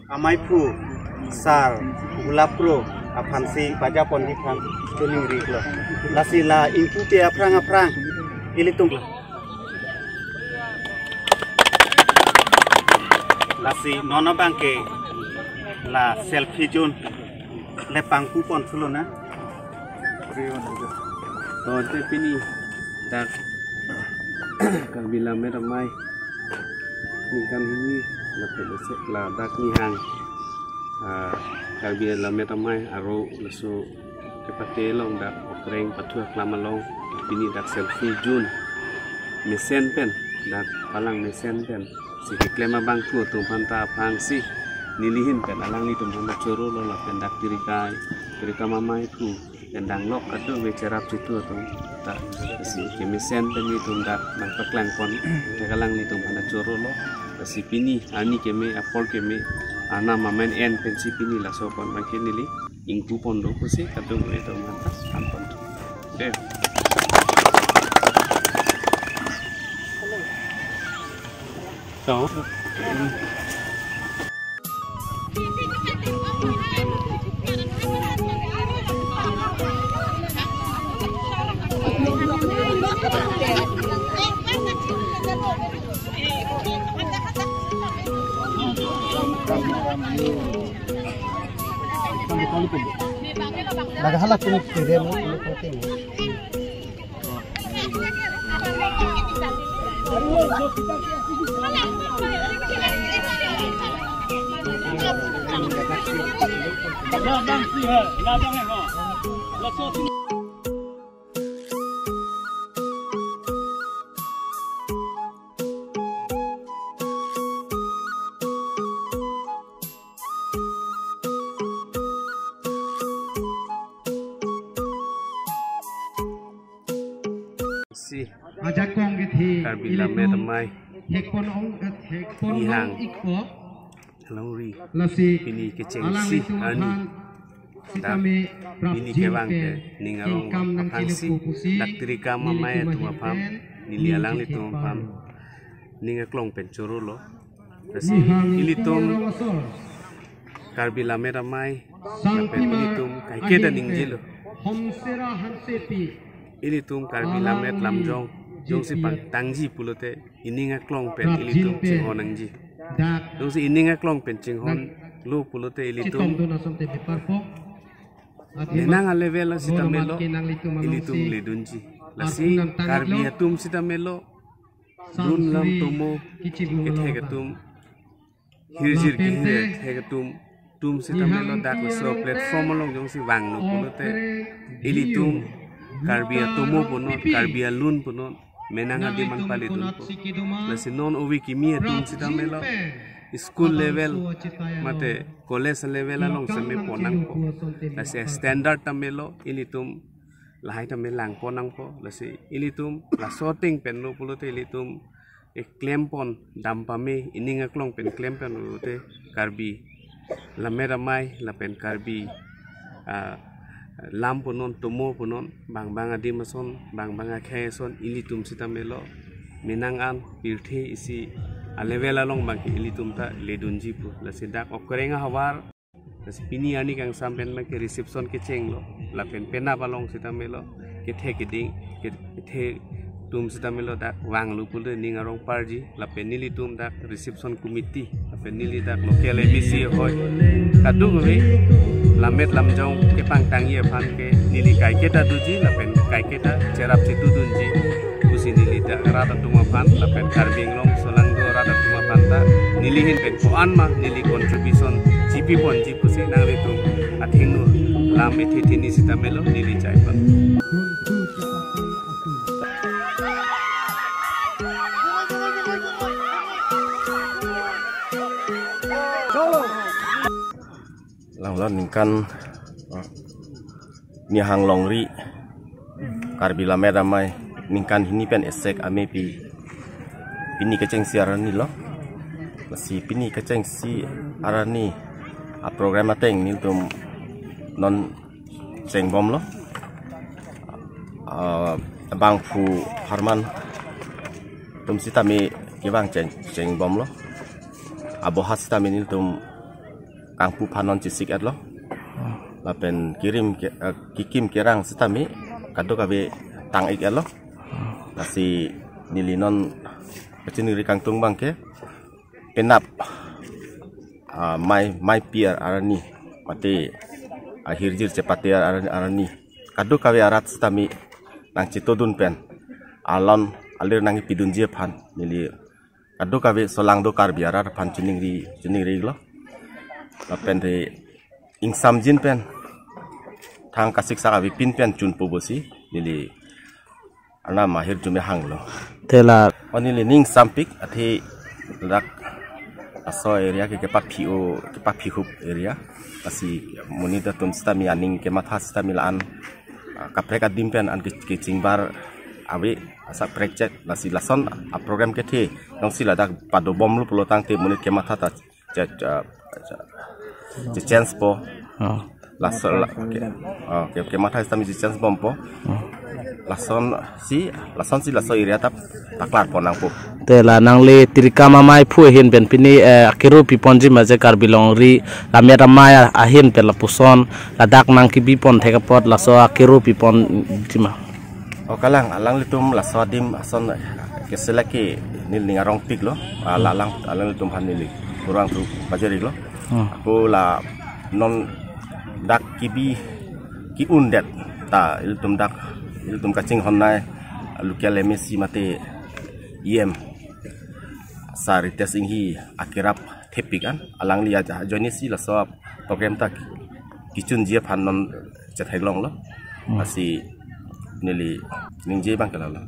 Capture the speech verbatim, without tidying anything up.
Amei aphu Sar Gulap Kro aphansi baja ponji aphan choningri lo. Lasi la ingpu te aphrang aphrang ilitum. Lasi non abang ke la selfie zone le pangpu pon thulo na. To te pini dak Karbi Lammet Amei ningkan hini lapen isi ladak nihang, ah, Karbi Lammet Amei aro laso kepate along dak okreng pathu aklam along pini dak selfie zone mesen pen, dak palang mesen pen si keklem abangphu atum aphanta aphrangsi nelihin pen alanglitum aphanta choro lo lapen dak tirikai, tirika mamai aphu pen danglok kadokave cherap chitu atum ta si kemesen pen nelitum dak nangpaklang pon thek alanglitum aphanta choro lo. Si pini arni keme apor keme arnam amen en pensi pini laso pon abang ke neli ingpu pon do pusi kadokave atum aphanta an pon do. Dei. To. Naghalat pun kiri mo, ini penting. Si ajakong kethe Karbi Lammet Amei hekpon ong, hekpon nihang ong ikpo. Longri. Lasi pini kechengsi alanglitum arni aphan dak sitame pini prapjin kevang ke ke ning arong ingkam nang aphansi kilupu pusi dak tirika mamai nelitum atum aphan aphan, neli nelitum alanglitum aphan ning aklong pen choro lo. Lasi nihang ilitum Karbi Lammet Amei lapen ilitum kaiketa ningjelo. Ilitum Karbi Lammet Lamjong jongsi pangtangji pulote ining aklong pen ilitum chinghon nangji. Jongsi ining aklong pen chinghon lo pulote ilitum menang a-level sitame lo, ilitum ledunji. Lasi Karbi atum sitame lo, dun lam tomo kethek atum, hirjir kehirjir kethek atum, tum sitame lo dak laso platform along jongsi vanglo pulote ilitum Karbi atomo punon, Karbi alun punon menang adim an paledunpo. Lasi non ove kimi atum sitame lo, school level mate college level along seme pon nangpo. Lasi standard tame lo, ilitum lahai tame lang pon nangpo. Lasi ilitum laso ateng pen lo pulote ilitum eklem pon dam pame, ining aklong pen klem pon pulote Karbi Lammet Amei lapen Karbi, ah, lam punon, tomo punon, bang bang adim ason, bang bang akhei ason ilitum sitame lo menang an pirthe isi a-level along abang ke ilitum ta ledunji pu. Lasi dak okreng ahavar, lasi pini arni kangsam pen abang ke reception kecheng lo, lapen penap along sitame lo, kethek keding, ke-, kethek atum sitame lo dak vanglo pulote ning arong parji, lapen nelitum dak reception committee, lapen neli dak local M A C ahoi, kadokave Lammet Lamjong kepangtangji aphan ke neli kaiketa doji, lapen kaiketa cherap chitudunji pusi neli dak rat atum aphan lapen Karbi Anglong solangdo rat atum aphan ta nelihin pen ko-an ma neli contribution chipi ponji pusi nanglitum athengno lam ethe thini sitame lo neli chai pon. Langlo ningkan, eh, nihang longri Karbi Lammet Amei ningkan hini pen esek amepi pini kechengsi arni lo. Lasi pini kechengsi arni a-program ateng nelitum non chengbomlo. Ah, bangphu apharman atum sitame kevang cheng, chengbomlo. Aboha sitame nelitum kangpu aphan non chesik etlo. Lapen kirim ke, eh, kekim kerang sitame kadokave tang-ik etlo. Lasi neli non kachiningri kangtung abang ke penap, ah, mai, maipi arni, mate ahirjir chepate arni, arni kadokave arat sitame nangchetongdun pen, alon alir nangpidunji aphan neli kadokave solangdo Karbi arat aphan chiningri, chiningri lo. Lapen te ingsamjin pen, thang kasiksak avepin pen chunpo pusi neli Arnam ahirjume hanglo. Te la, o neli ning sampik athe dak laso area ke kepaphi-o, kepaphihup area. Lasi monit atum sitame aning kematha sitame la-an, ah, kaprek adim pen an ke, kechingbar ave, asak prekchek. Lasi lason aprogram kethe jongsi ladak padobomlo pulotangte monit kematha ta che, che, che, chechangepo. Oh. Laso la, ke, oh, ke, kematha sitame chechangebompo. Oh. Lasonsi, lasonsi laso area ta paklarpon nangpo. Te la nangli tirikam amai phu ahin pen pini, eh, akero piponji ma je Karbi Longri Lammet Amei ahin pen lapuson ladak nangkebipon thek apot laso akero piponji ma? O kalang, alanglitum laso adim ason keselek ke neli ning arongpiklo. Ala-, alang, alanglitum aphan neli kurang tu pajirlo. Hmm. Ako la non dak kebi ke-undet ta ilitum dak, ilitum kachinghon nai local M A C mate E M Sir Ritesh Enghi akerap thepik an, alangli aja ajoinesi laso program ta kechunji aphan non chetheklonglo. Hmm. Lasi neli ningje abang ke lalo.